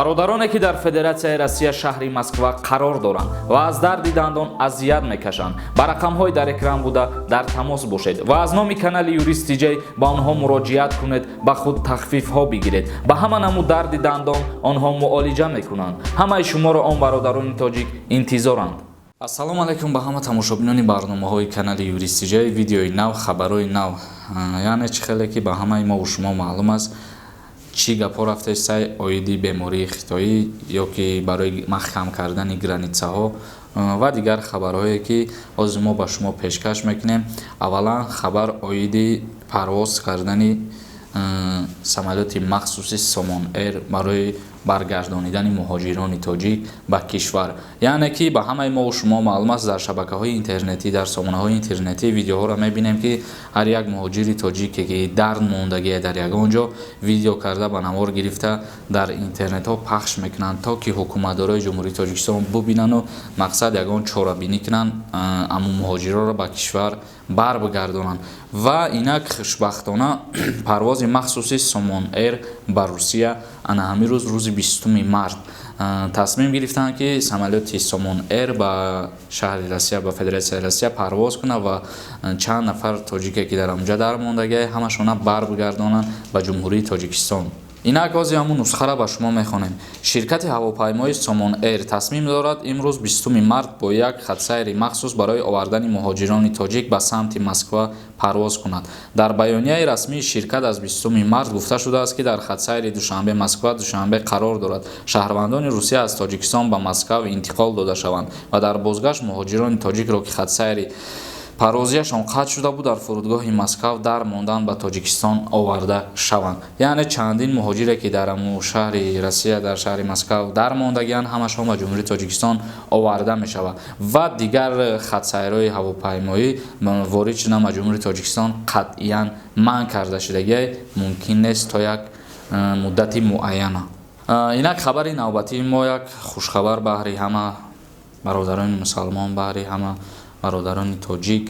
Бародароне, ки дар Федератсияи Россия, шаҳри Москва қарор доранд ва аз дарди дандон азият мекашанд, ба рақамҳои дар экран буда дар тамос бошед ва аз номи канали Юрист Тиҷай ба онҳо муроҷиат кунед, ба худ тахфифҳо бигиред. Ба ҳама намуд дарди дандон онҳо муолиҷа мекунанд. Ҳамаи шуморо он бародарони тоҷик интизоранд. Ассалому алайкум ба ҳама тамошобинони барномаҳои канали Юрист Тиҷай. Видеои нав, хабарҳои нав. Яъне чӣ хеле ки ба ҳамаи мову шумо маълум аст, чӣ гапҳо рафтестай оиди бемории хитоӣ ё ки барои маҳкам кардани границаҳо ва дигар хабарҳое, ки ҳозир мо ба шумо пешкаш мекунем. Аввалан, хабар оиди парвоз кардани самолёти махсуси Сомон Эйр барои баргардонидани муҳоҷирони тоҷик ба кишвар. Яъне ки ба ҳамаи мову шумо маълум аст, дар шабакаҳои интернетӣ, дар сомонаҳои интернетӣ видеоҳоро мебинем, ки ҳар як муҳоҷири тоҷике, ки дард мондагие дар ягон ҷо, видео карда, ба навор гирифта, дар интернетҳо пахш мекунанд, то ки ҳукуматдорои Ҷумҳурии Тоҷикистон бубинану мақсад ягон чорабинӣ кунанд, аммо муҳоҷирҳоро ба кишвар барбигардонанд. Ва инак, хушбахтона, парвози махсуси Сомон Эйр ба Русия ана ҳамин рӯз, рӯзи 20-уми март, тасмим гирифтанд, ки самолёти Сомон Эйр ба шаҳри Россия, ба Федератсияи Россия парвоз кунад ва чанд нафар тоҷике, ки дар онҷа дармондагиа, ҳамашона барбигардонанд ба Ҷумҳурии Тоҷикистон. Инак, ҳозир ҳамун нусхаро ба шумо мехонем. Ширкати ҳавопаймои Сомон Эйр тасмим дорад имрӯз, 20-уми март, бо як хатсайри махсус барои овардани муҳоҷирони тоҷик ба самти Москва парвоз кунад. Дар баёнияи расмии ширкат аз 20-уми март гуфта шудааст, ки дар хатсайри Душанбе Москва Душанбе қарор дорад шаҳрвандони Русия аз Тоҷикистон ба Москав интиқол дода шаванд ва дар бозгашт муҳоҷирони тоҷикро, ки хатсайри парвозияшон қатъ шуда буд, дар фурудгоҳи Москав дар мондан, ба Тоҷикистон оварда шаванд. Яъне чандин муҳоҷире, ки дар аму шаҳри Россия, дар шаҳри Москав дар мондагианд, ҳамашон ба Ҷумҳурии Тоҷикистон оварда мешавад ва дигар хатсайрҳои ҳавопаймоӣ ворид шудан ба Ҷумҳурии Тоҷикистон қатъиян манъ карда шудагиай, мумкин нест то як муддати муайяна. Инак, хабари навбатии мо, як хушхабар баҳри ҳама бародарони мусалмон, баҳри ҳама бародарони тоҷик.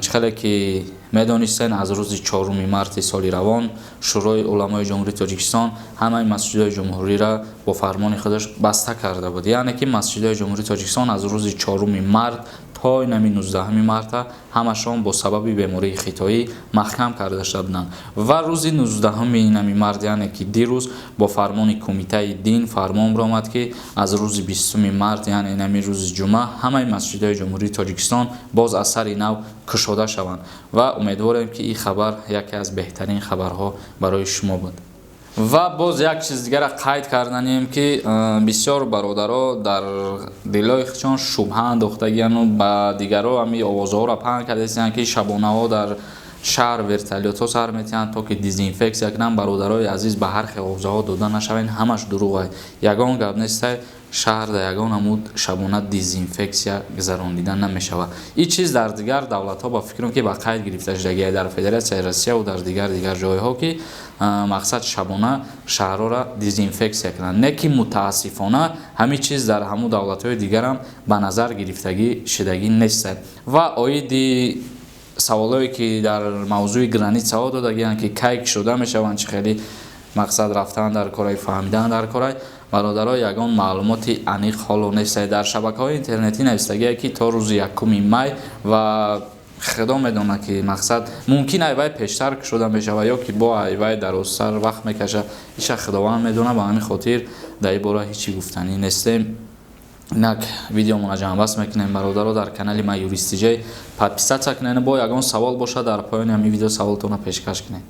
Чӣ хеле ки медонистен, аз рӯзи 4-уми марти соли равон Шӯрои уламои Ҷумҳурии Тоҷикистон ҳамаи масҷидҳои ҷумҳуриро бо фармони худаш баста карда буд. Яъне ки масҷидҳои Ҷумҳурии Тоҷикистон аз рӯзи 4-уми март то инами 19-уми марта ҳамашон бо сабаби бемории хитоӣ маҳкам карда шуда буданд. Ва рӯзи 19-уми инами март, яъне ки дирӯз, бо фармони Кумитаи дин фармон баромад, ки аз рӯзи 20-уми март, яъне инами рӯзи ҷумъа, ҳамаи масҷидҳои Ҷумҳурии Тоҷикистон боз аз сари нав кушода шаванд. Ва умедворем, ки ин хабар яке аз беҳтарин хабарҳо барои шумо буд. Ва боз як чиз дигара қайд карданем, ки бисёр бародаро дар дилои худшон шубҳа андохтагияну ба дигаро ҳами овозҳоро паҳн кардастиянд, ки шабонаҳо дар шаҳр вертолётҳо сар метиҳанд, то ки дезинфексия кунанд. Бародарои азиз, ба ҳар хел овозаҳо дода нашавед, ҳамаш дурӯғ, ягон гап нестай. Шаҳр дар ягон намуд шабона дезинфексия гузаронида намешавад. Ин чиз дар дигар давлатҳо, ба фикрам, ки ба қайд гирифта шудагия, дар Федератсияи Россияву дар дигар ҷойҳо, ки мақсад шабона шаҳрҳоро дезинфексия кунанд. Не ки мутаассифона ҳамин чиз дар ҳамун давлатҳои дигарам ба назар гирифтагӣ шудагӣ нест. Ва оиди саволое, ки дар мавзӯи границаҳо додагиянд, ки кай кушода мешаванд, чӣ хеле мақсад рафтан дар корай, фаҳмидан дар корай, бародаро, ягон маълумоти аниқ ҳоло нест. Дар шабакаҳои интернетӣ навистагие, ки то рӯзи 1-уми май, ва худо медонад, ки мақсад мумкин айвай пештар кушода мешавад ё ки бо айвай дарозтар вақт мекашад, иша худованд медонад. Ба ҳамин хотир дар ин бора ҳечи гуфтанӣ нестем. Инак, видеомона ҷамъбаст мекунем. Бародаро, дар канали ма Юрист Тиҷай подписаться кунед. Бо ягон савол бошад, дар поёни ҳамин видео саволтонро пешкаш кунед.